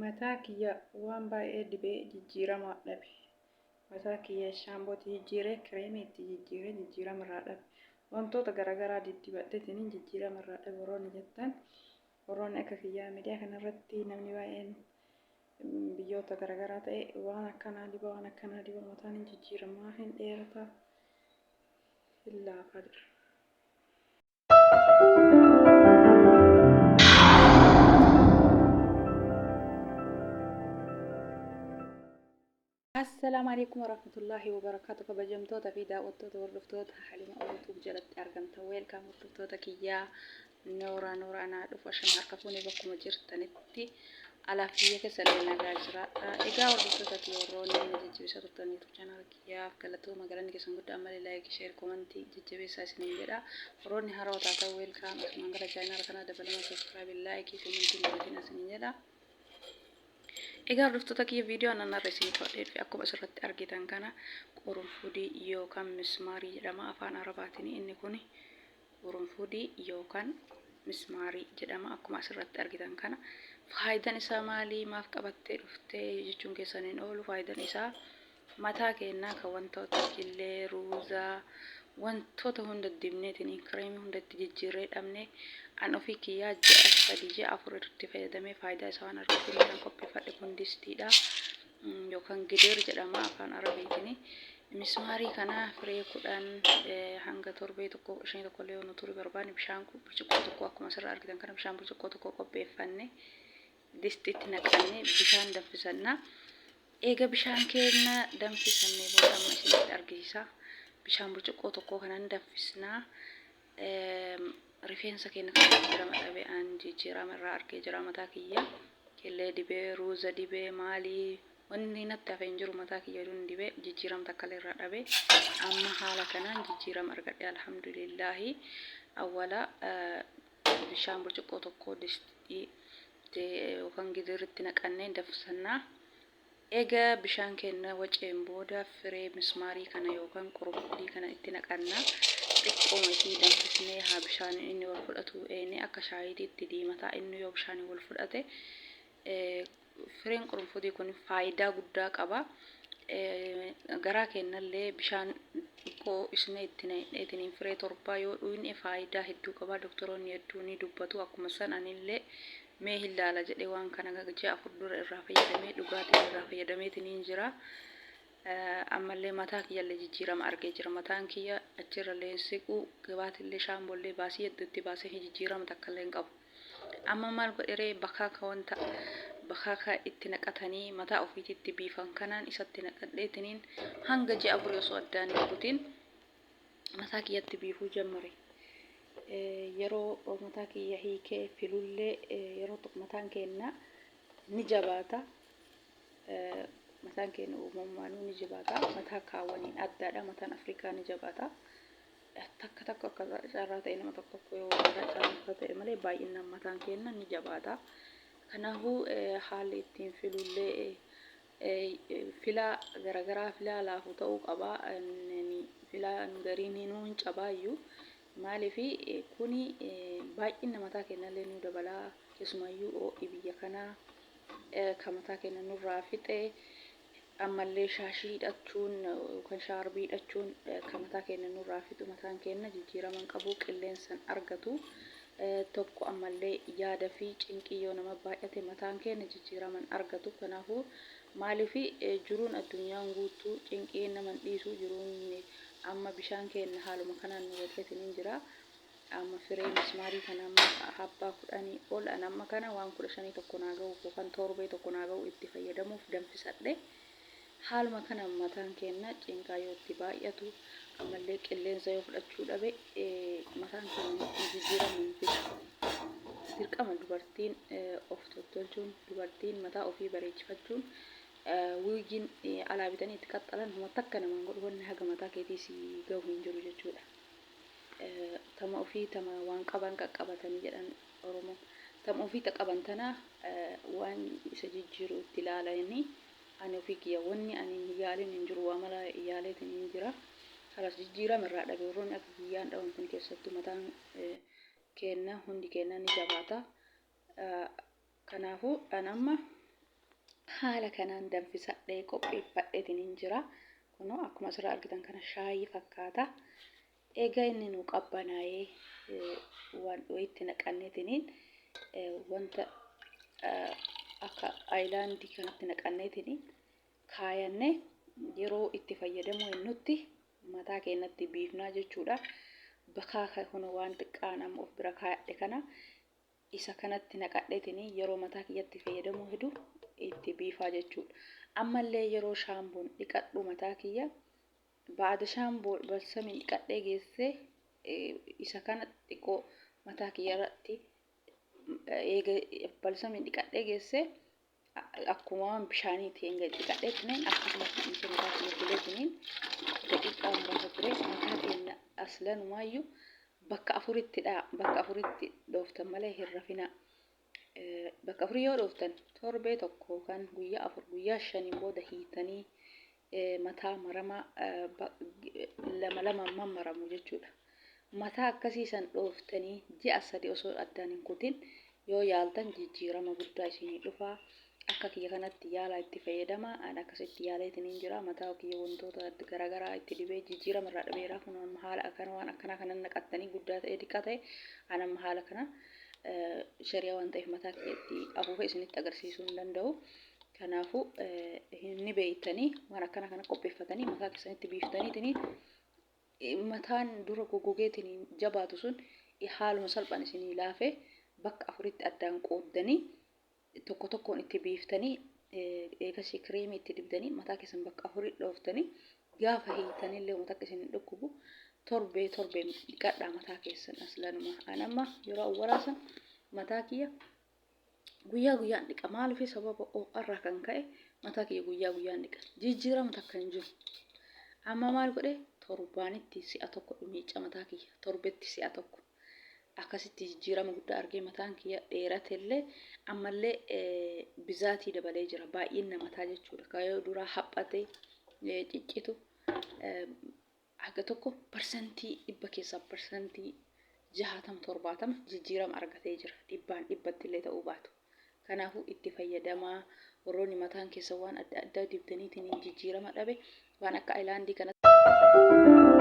Mataa kiyya waan baay'ee dibee jijjiirama dhabe. Mataa kiyya shaambootti jijjiiree, kireemii itti jijjiiree jijjiirama irraa dhabe. Wantoota garaagaraa diddibadheetiin jijjiirama irraa dhabe warroonni jettan, warroonni akka kiyyaa miidiyaa kanarratti namni baay'een biyyoota garaagaraa ta'e waan akkanaa diba, waan akkanaa diba, mataan hin jijjiiramaa, hin dheerata, hin laafaa jira. Assalaamu alaikum warahmatullaahi wabarakaatu. Kabajamtoota fi daawwattoota, hordoftoota Halima Orotuub jalatti argamtan, weelkaam. Hordoftoota kiyyaa, nooraa nooraa, anaa dhufu. Ashama, harka fuunee, bakkuma jirtanitti alaaf biyya keessallee nagaa jiraadha. Egaa hordoftoota kiyya, warroonni na jajjabeessaa turtan YouTube channel kiyyaaf galatooma, galanni keessan guddaa. Ammallee like, share, comment jajjabeessaa isiniin jedha. Warroonni haarawaa taatan, welcome. Asumaan gara channel kanaa dabalama, subscribe, like, comment godhatina isiniin jedha. Egaa hordoftoota kiyya, viidiyoo annan har'a isinii qabadhee dhufe akkuma asirratti argitan kana qurunfudii yookaan mismaarii jedhama afaan Arabaatiin. Inni kun qurunfudii yookaan mismaarii jedhama akkuma asirratti argitan kana. Faayidaan isaa maali? Maaf qabattee dhuftee jechuun keessan hin oolu. Faayidaan isaa mataa keenyaa kan wantoota jillee, ruuzaa, wantoota hunda dibneetiin, kireemii hunda itti jijjiirree dhabne. An ofii kiyyaa ji'a 3, ji'a 4 irratti fayyadamee faayidaa isaa waan arguuf inni kan qopheeffadhe kun distiidha yookaan gideer jedhama afaan Arabiitiin. Mismaarii kana firee 10 hanga torbee tokko isheen tokko illee yoo nu turi barbaanne, bishaan burcuqqoo tokko, akkuma asirra argitan kana bishaan burcuqqoo tokko qopheeffanne, distiitti naqannee bishaan danfisanna. Eega bishaan keenya danfisannee booda amma isinitti argisiisa. Bishaan burcuqqoo tokko kanan danfisnaa. Rifeensa keenya kan jijjiirama dhabe, an jijjiirama irraa argee jira. Mataa kiyya killee dibee, ruuza dibee, maalii wanni natti hafe hin jiru. Mataa kiyya oduun dibee jijjiirama takka illee irraa dhabe. Amma haala kanaan jijjiirama argadhe, alhamdulillaahi. Awwala bishaan burcuqqoo tokko distii yookaan gidirritti naqannee danfisannaa. Eega bishaan keenya waceen booda firee mismaarii kana yookaan qurunfudii kana itti naqanna. Xiqqooma isii danfisnee haa bishaan inni wal fudhatu eeynee, akka shaayiitiitti diimataa inni yoo bishaan wal fudhate. Fireen qurunfudii kun faayidaa guddaa qaba. Garaa keenyallee bishaan xiqqoo isnee itti naqneetiin firee torbaa yoo dhuyne faayidaa hedduu qaba. Doktoroonni hedduu ni dubbatu. Akkuma san anillee mee hin laala jedhee waan kana ji'a 4 dura irraa fayyadamee, dhugaatiin irraa fayyadameetiin hin jira. Ammallee mataa kiyyallee jijjiirama argee jira. Mataan kiyya achirrallee hin siqu, gabaatillee shaambollee baasii hedduu itti baasee jijjiirama takkallee hin qabu. Amma maal godheree, bakaaka, wanta bakaaka itti naqatanii mataa ofiititti biifan kanaan isatti naqadheetiniin hanga ji'a 4 osoo addaan hin kutin mataa kiyyatti biifuu jammare. Yeroo mataa kiyya hiikee filullee yeroo tokko mataan keenna ni jabaata. Mataan keenya uumamumaanuu ni jabaata. Mataa kaawwaniin addaadha. Mataan Afrikaa ni jabaata. Takka takka akka carraa ta'e, nama tokko tokko yoo mataa carraa ta'e malee, baay'inaan mataan keenya ni jabaata. Kanaafuu haalli ittiin filullee filaa garaagaraa, filaa laafu ta'uu qaba. Filaan gariin hinuu hin cabaayyuu. Maaliif kuni baay'ina mataa keenyallee nu dabalaa, keessumayyuu ho'i biyya kanaa kan mataa keenya nurraa fixe. Ammallee shaashii hidhachuun yookaan shaarbii hidhachuun kan mataa keenya nurraa fixu, mataan keenya jijjiirama hin qabu, qilleensa hin argatu. Tokko ammallee yaada fi cinqii yoo nama baay'ate mataan keenya jijjiirama hin argatu. Kanaafuu maaliif jiruun addunyaan guutuu cinqii nama hin dhiisu jiruun. Amma bishaan keenya haaluma kanaan nu waceetiin hin jira. Amma firee mismaarii kana amma habbaa 10 ol, an amma kana waan 15 tokko naa ga'u yookaan torbee tokko naa ga'u itti fayyadamuuf danfisadhe. Haaluma kana mataan keenya cinqaa yoo itti baay'atu, ammallee qilleensa yoo fudhachuu dhabe, mataan keenya jijjiiramu hin fidu. Dirqama dubartiin of tottolchuun, dubartiin mataa ofii bareechifachuun, wiigiin alaa bitanii itti qaxxalan homa takka namaan godhu, wanni haga mataa keetii si gahu hin jiru jechuudha. Tama ofii tama waan qaban qaqqabatanii jedhan Oromoon. Tama ofii ta qaban tana waan isa jijjiiru itti ilaalanii. Ani ofii kiyya wanni ani hin yaalin hin jiru, waa mala yaaleetiin hin jira. Kalas jijjiirama irraa dhabe. Warroonni akka kiyyaan dhabamtan, keessattuu mataan keenna hundi keenna ni jabaata. Kanaafuu an amma Haala kanaan danfisadhee qopheeffadheetiin jira. Kunoo akkuma asirraa argitan kana shaayii fakkaata. Egaa inni nu qabbanaa'ee waan wayitti naqanneetiniin wanta akka ayilaandii kanatti naqanneetiniin kaayannee yeroo itti fayyadamuu hennutti mataa keenyatti biifnaa jechuudha. Bakaa kun waan xiqqaan amma of bira kaayadhe kana isa kanatti naqadheetini yeroo mataa kiyyatti fayyadamuu hedu itti biifaa jechuudha. Ammallee yeroo shaamboon dhiqadhu mataa kiyya baada shaamboo balsamiin dhiqadhee geessee isa kana xiqqoo mataa kiyya irratti eega balsamiin dhiqadhee geessee akkuma waan bishaaniitiin gadi dhiqadheetiniin akkasumatti dhiisee mataa kiyya buleetiniin daqiiqaa muraasa ture. Mataa keenya aslanumaayyuu bakka afuritti dha bakka afuritti dhooftan malee hin rafinaa. Bakka afurii yoo dhooftan torbee tokko yookaan guyyaa 4 guyyaa 5n booda hiitanii mataa maramaa lama lamaan mammaramu jechuudha. Mataa akkasii san dhooftanii ji'a 3 osoo addaan hin kutin yoo yaaltan jijjiirama guddaa isinii dhufa. Akka kiyya kanatti yaalaa itti fayyadama. Ani akkasitti yaaleetiniin jira. Mataa kiyya wantoota garaagaraa itti dibee jijjiirama irraa dhabeera. Kun amma haala akkana waan akkanaa kanan naqattanii guddaa ta'ee xiqqaa ta'e ani amma haala kana shari'a waan ta'eef mataa kiyya itti afuufee isinitti agarsiisuu hin danda'u. Kanaafuu ni beektanii waan akkana kana qopheeffatanii mataa keessanitti biiftaniitiniin mataan dura goggogeetiin jabaatu sun haaluma salphaan isinii laafe. Bakka afuritti addaan qooddanii tokko tokkoon itti biiftanii, eegasii kireemii itti dibdanii, mataa keessan bakka afurii dhooftanii gaafa hiitanillee uummata akka isin hin dhukkubu. Torbee torbeen dhiqadhaa mataa keessan aslanuma. An amma yeroo awwalaa san mataa kiyya guyyaa guyyaan dhiqa. Maaliif? Sababa ho'arraa kan ka'e mataa kiyya guyyaa guyyaan dhiqa, jijjiirama takka hin jiru. Amma maal godhe? Torbaanitti si'a tokko miicca mataa kiyya, torbetti si'a tokko. Akkasitti jijjiirama guddaa argee mataan kiyya dheeratellee ammallee bizaatii dabalee jira, baay'inna mataa jechuudha. Kan duraa haphatee ciccitu haga tokko 100% keessaa 60% 70% jijjiirama argatee jira, dhibbaan dhibbatti illee ta'uu baatu. Kanaafuu itti fayyadamaa. Warroonni mataan keessa waan adda addaa dibdaniitiin jijjiirama dhabe waan akka ayilaandii kana.